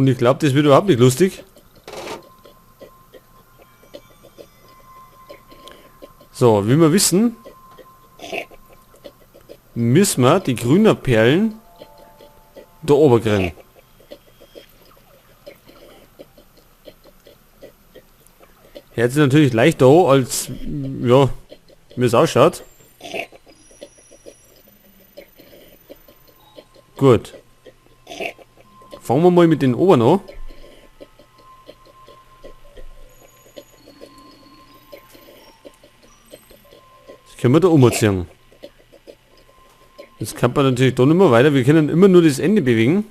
Und ich glaube, das wird überhaupt nicht lustig. So, wie wir wissen, müssen wir die grünen Perlen da oben kriegen. Hört sich natürlich leichter an, als, ja, wie es ausschaut. Gut. Fangen wir mal mit den oberen an. Das können wir da umziehen. Jetzt kann man natürlich da nicht mehr weiter. Wir können immer nur das Ende bewegen.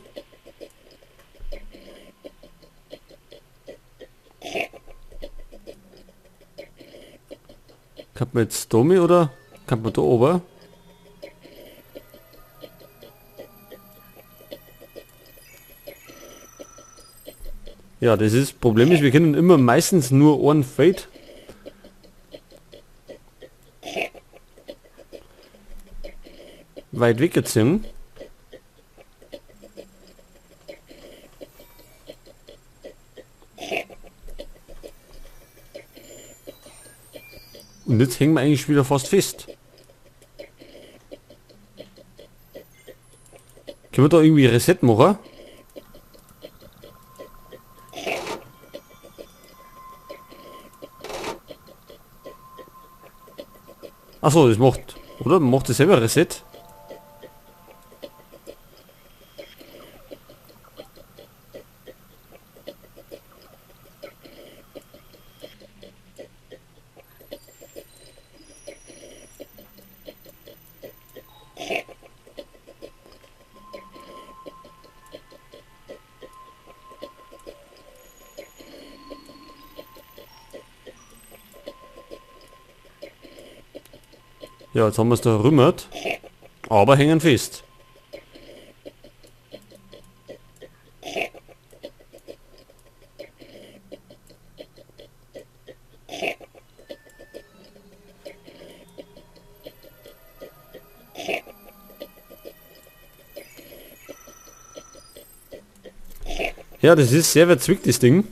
Kann man jetzt da mit oder kann man da oben? Ja, das ist, Problem ist, wir können immer meistens nur einen Fade weit weggezogen. Und jetzt hängen wir eigentlich wieder fast fest. Können wir da irgendwie Reset machen? Achso, das macht, oder? Macht das selber Reset? Ja, jetzt haben wir's da rümmert, aber hängen fest. Ja, das ist sehr verzwickt, das Ding.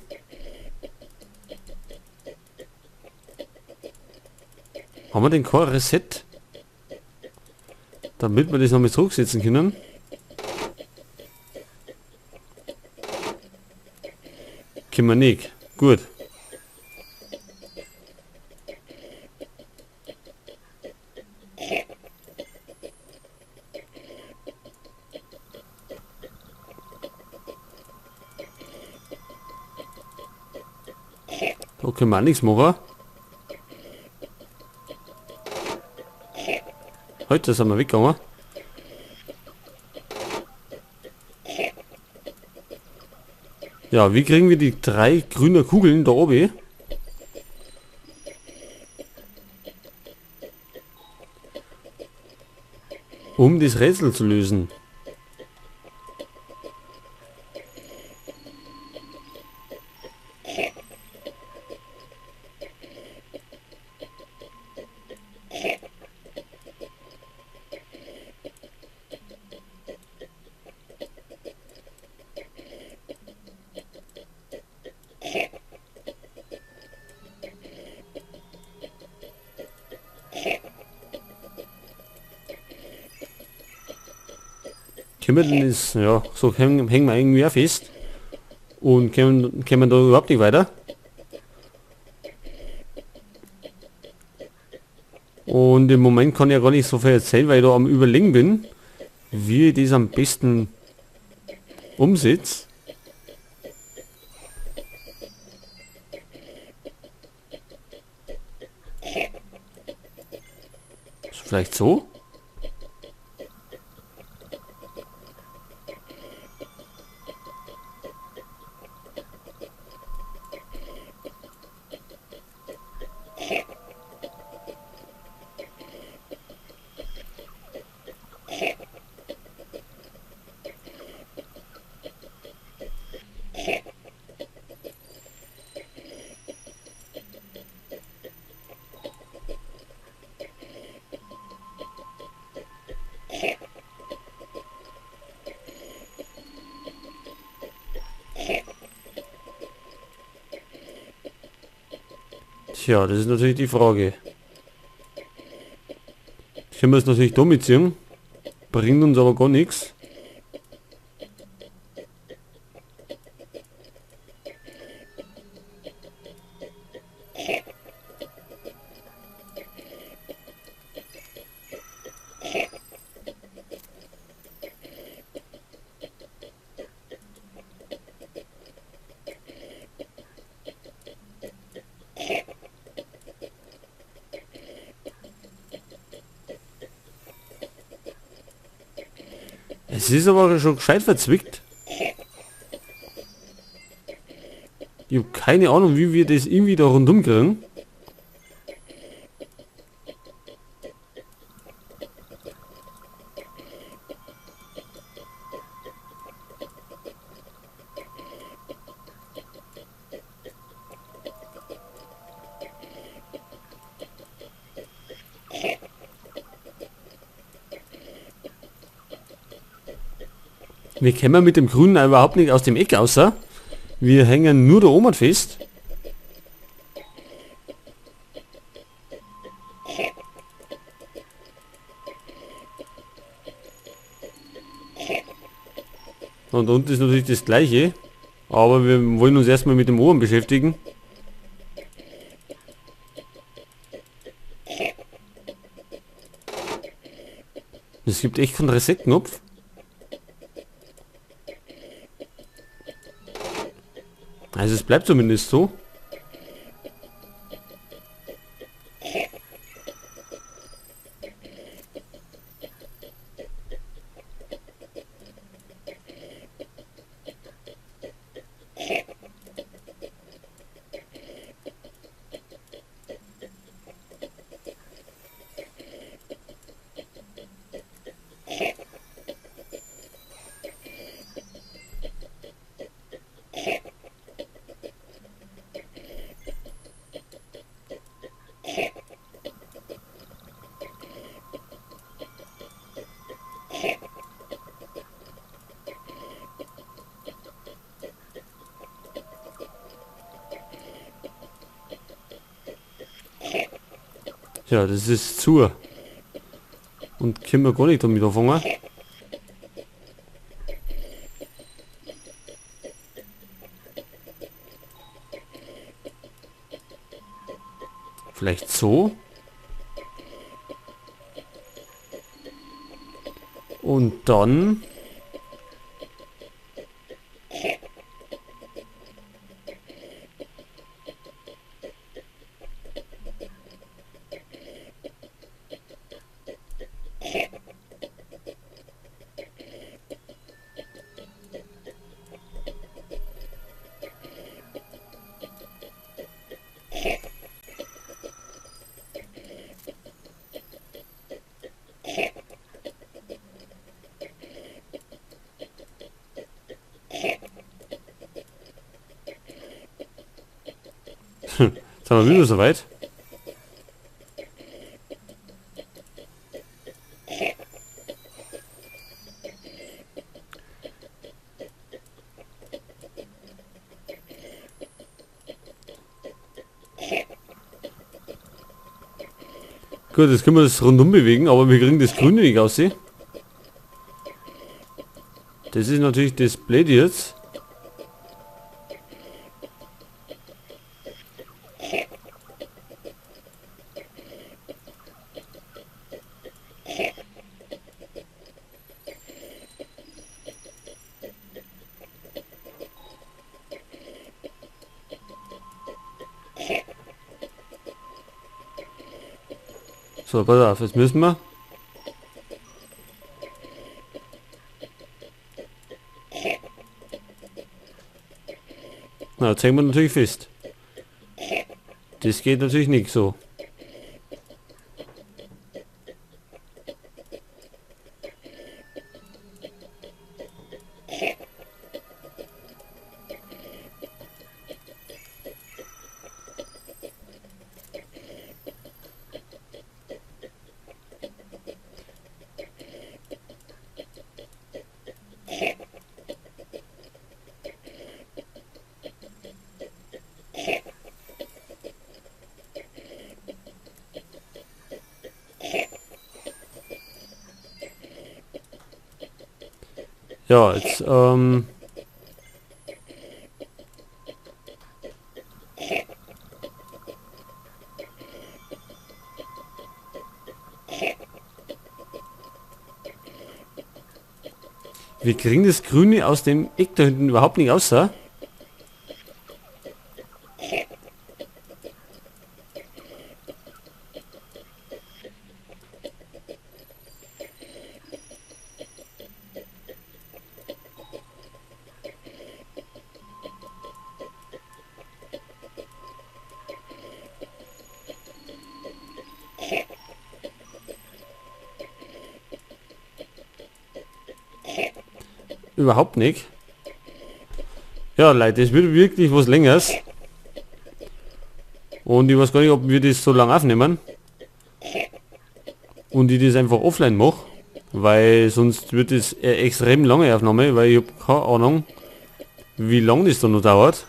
Haben wir den Core Reset? Damit wir das nochmal zurücksetzen können. Können wir nicht. Gut. Da können wir auch nichts machen. Heute sind wir weggegangen. Ja, wie kriegen wir die 3 grünen Kugeln da oben? Um das Rätsel zu lösen. Können ist, ja, so hängen wir irgendwie auch fest und können da überhaupt nicht weiter. Und im Moment kann ich ja gar nicht so viel erzählen, weil ich da am Überlegen bin, wie ich das am besten umsetze. Ist vielleicht so? Tja, das ist natürlich die Frage. Können wir es natürlich da mitziehen. Bringt uns aber gar nichts. Es ist aber schon gescheit verzwickt. Ich hab keine Ahnung, wie wir das irgendwie da rundum kriegen. Wir kommen mit dem Grünen überhaupt nicht aus dem Eck außer. Wir hängen nur da oben fest. Und unten ist natürlich das gleiche. Aber wir wollen uns erstmal mit dem oben beschäftigen. Es gibt echt keinen Reset-Knopf. Also es bleibt zumindest so. Ja, das ist zu. Und können wir gar nicht damit anfangen. Vielleicht so. Und dann... Jetzt haben wir wieder soweit. Gut, jetzt können wir das rundum bewegen, aber wir kriegen das Grüne nicht aus. Das ist natürlich das Blöde jetzt. So, pass auf, jetzt müssen wir. Na, jetzt hängen wir natürlich fest. Das geht natürlich nicht so. Ja, jetzt, wir kriegen das Grüne aus dem Eck da hinten überhaupt nicht raus. Überhaupt nicht. Ja, Leute, es wird wirklich was Längeres. Und ich weiß gar nicht, ob wir das so lange aufnehmen. Und ich das einfach offline mache. Weil sonst wird es eine extrem lange Aufnahme, weil ich hab keine Ahnung, wie lange das da noch dauert.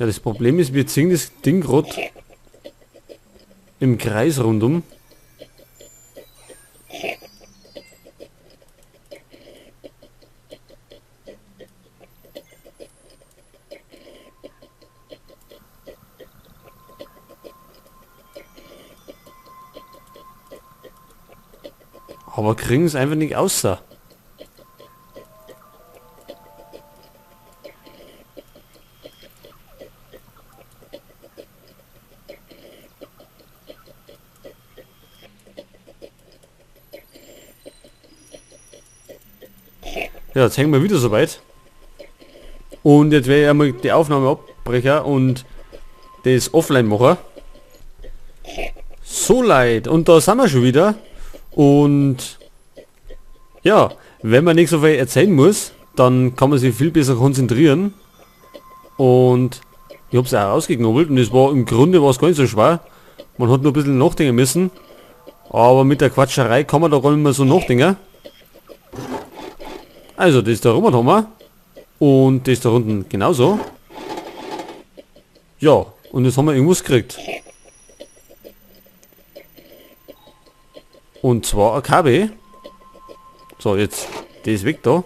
Ja, das Problem ist, wir ziehen das Ding grad im Kreis rundum. Aber kriegen es einfach nicht außer. Ja, jetzt hängen wir wieder so weit. Und jetzt werde ich einmal die Aufnahme abbrechen und das offline machen. So leid, und da sind wir schon wieder. Und ja, wenn man nicht so viel erzählen muss, dann kann man sich viel besser konzentrieren. Und ich hab's auch rausgeknobelt und es war im Grunde war's gar nicht so schwer. Man hat nur ein bisschen nachdenken müssen. Aber mit der Quatscherei kann man da gar nicht mehr so nachdenken. Also das da rum haben wir. Und das da unten genauso. Ja, und jetzt haben wir irgendwas gekriegt. Und zwar ein KB. So, jetzt, das ist weg da.